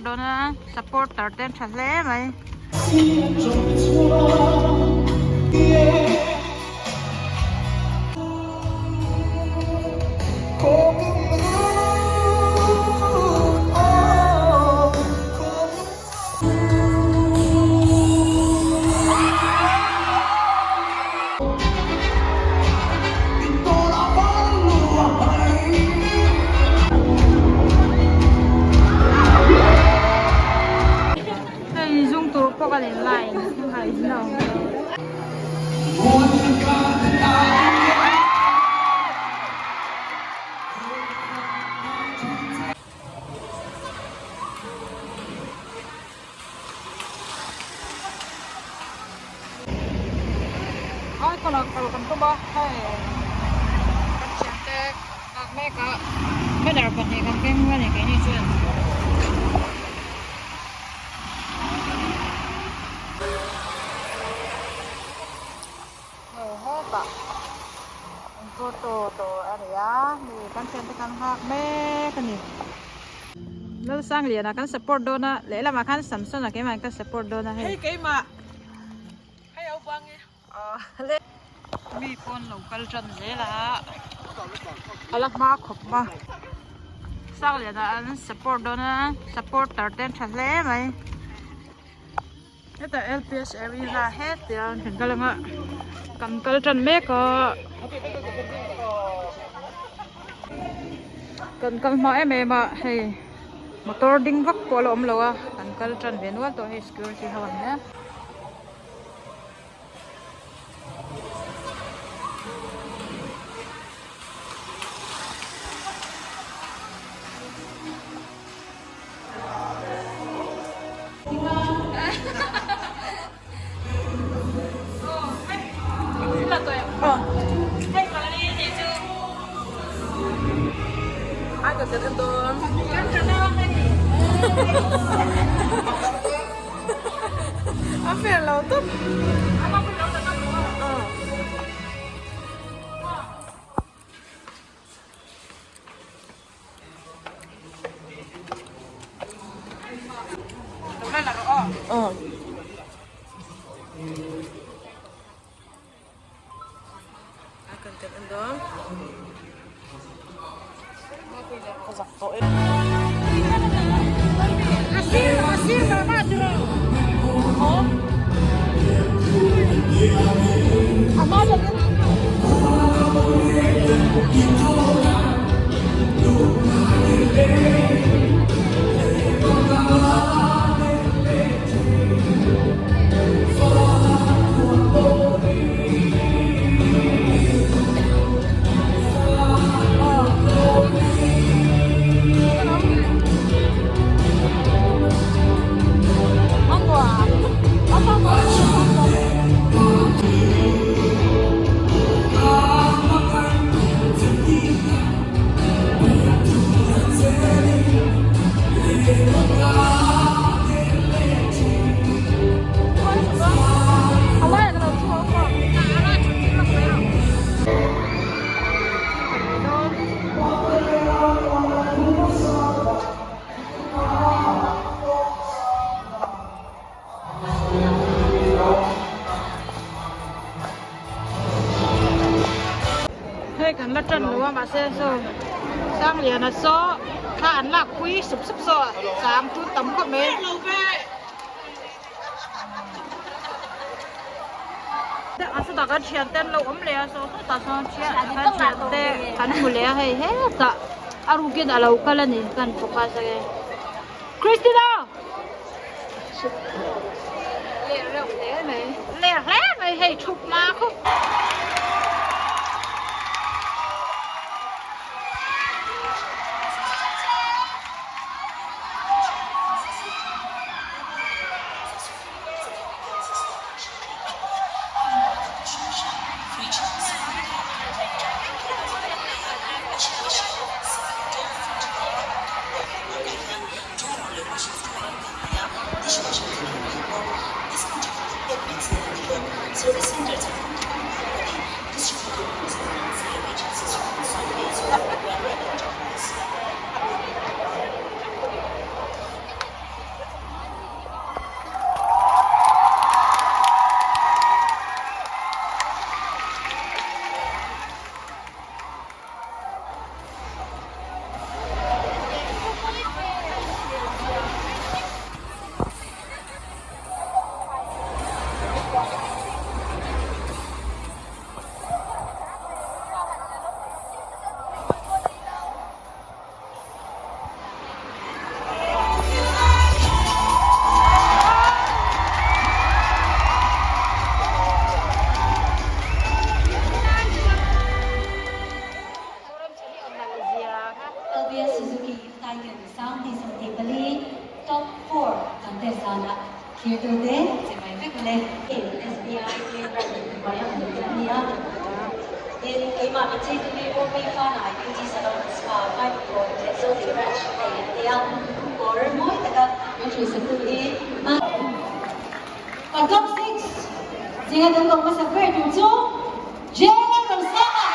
support dawn a supporter te an tha hle mai. Hei zung tur pawh kan in line a in lo. Ai ka lang kal kan tum a hei kan thiante nghak mek a banner pahnih kan keng a ni keini chuan. Hei hetah photo tur a ni a mi kan thiante kan nghak mek a ni. Lalsangliana kan support dawn a lehlamah khan Samsona keimah in ka support dawn a hei. Hei keimah hei au bang e. Le mi pawn lo kal tan zel a a la hma khawp a Sangliana an support dawn a supporter te an tha hle mai. Hetah lps arena hetia kan kal anga kan kal tan mek a kan kal hma em em a hei motor ding vak pawh a la awm lo a kan kal tan ve nual tawh hei security ho an nia. A fel lo tawp. Hei kan la tan lo a mahse saw Sangliana saw thla an lak pui sup sup saw a chang chu tam khawp mai. A chutah kan thian te an lo awm leh a saw sawtah sawn thian kan thian te kan hmu leh a hei hetah a rukin a lo kal a ni kan focus a nge Christina leh reuh hle mai leh hle mai hei thup hma khawp. Tin, keimah min cheitu hi Bombay Fanai Beauty Salon and Spa, Coimbatore leh Zodi Branch nei an nia. Kawr mawi taka min hruisatu hi a. Kan top 6 zinga kan ko hmasa ber tur chu Jayla Rosanga.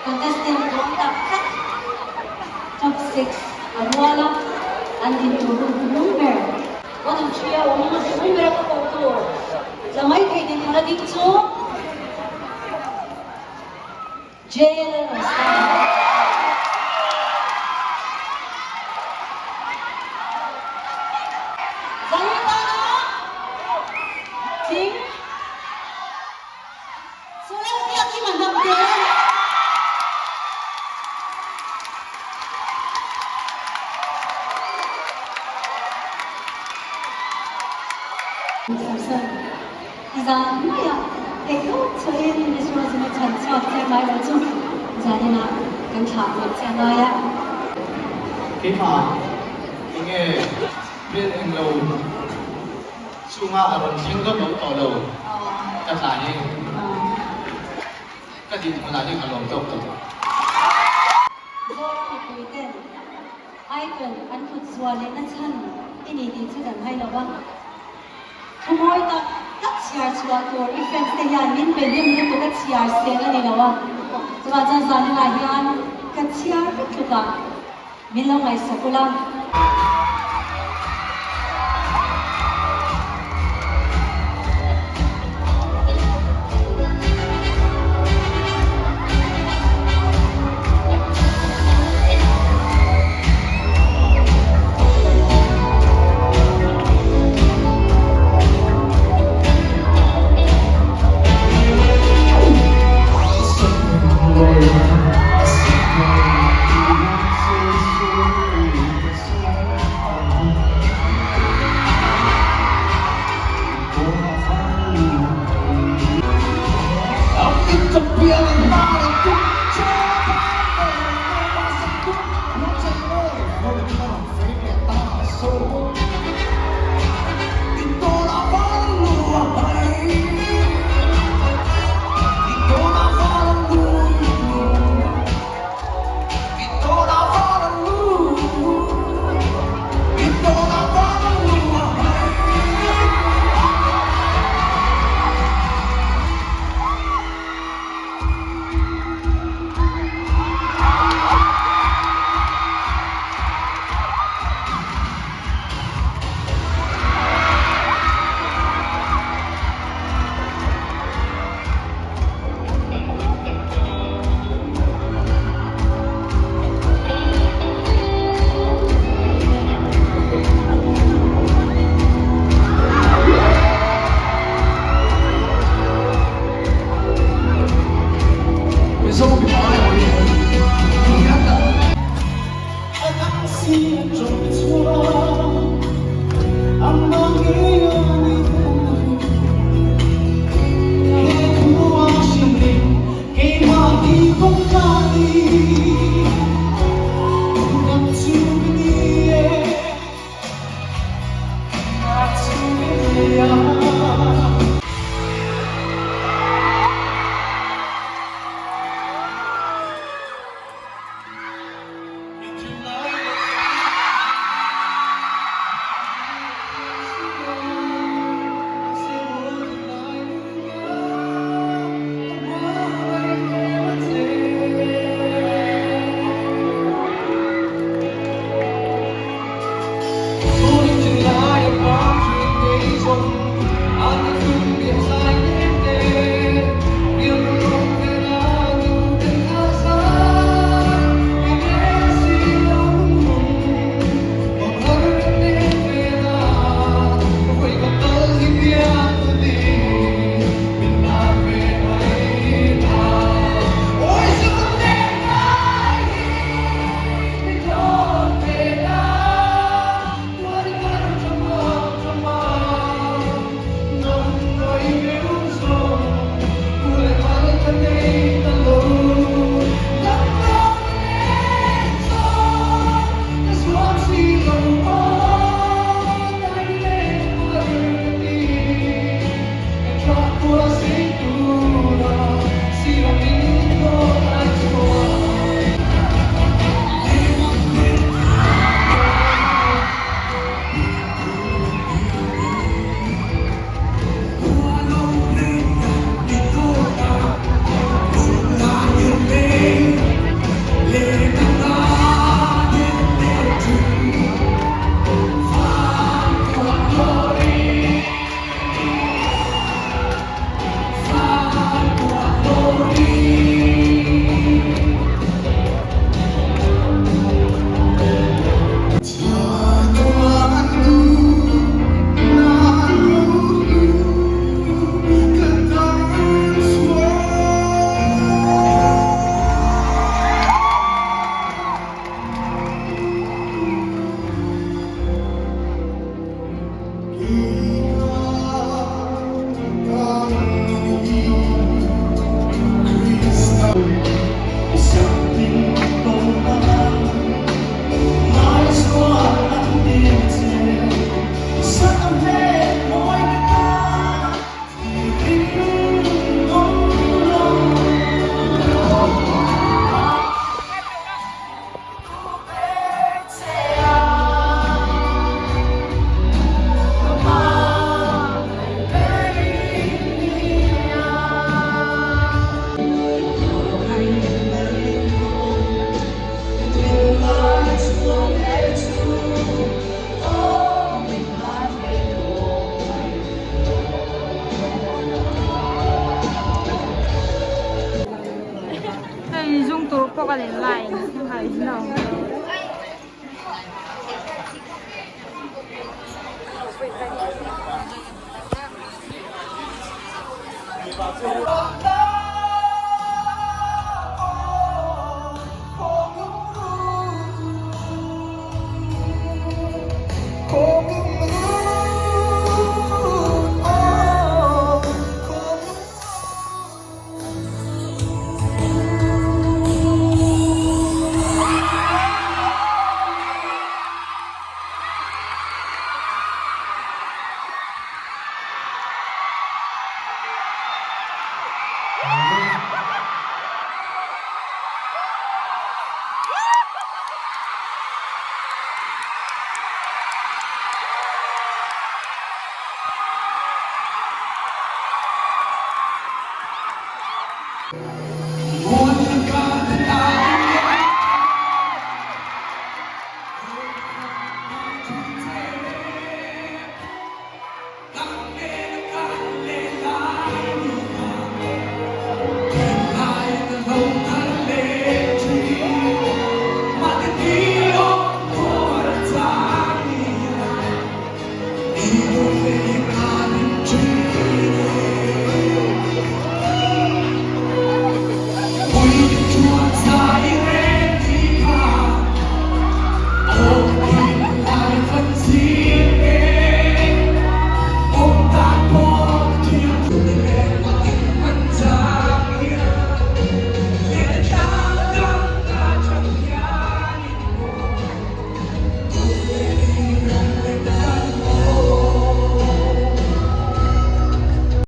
Contestant dawn tak tak top 6 a rual a, an din tur hun hnung ber. Bottom 3 a awm hnung ber a ka koh tur tla mai thei din hmun a ding chu JLL Rosana. Zalutana tling Sual biak hi man hnam te. Samson, i zan hnuaiah theihtawp chhuahin Israel zinga chhan chhuak che ngai lo chu zaninah kan thlah leh che a ngai a. Keimah enge hmel englo Chunga a rawn thleng dawt awm tawh lo ka tla hi ka dinhmunah hian ka lawm tawk tawh. Zoram mipui ten icon an thut zual leh na chhan i ni tih chu kan hai lo va. Thumawi tak tak chhiar chhuah tur i fans te hian min pe hnem lutuk a chhiar seng a ni lo a, chuvang chuan zaninah hian ka chhiar vek tluk a. Min lo ngaihsak ula. Ngaihnawm.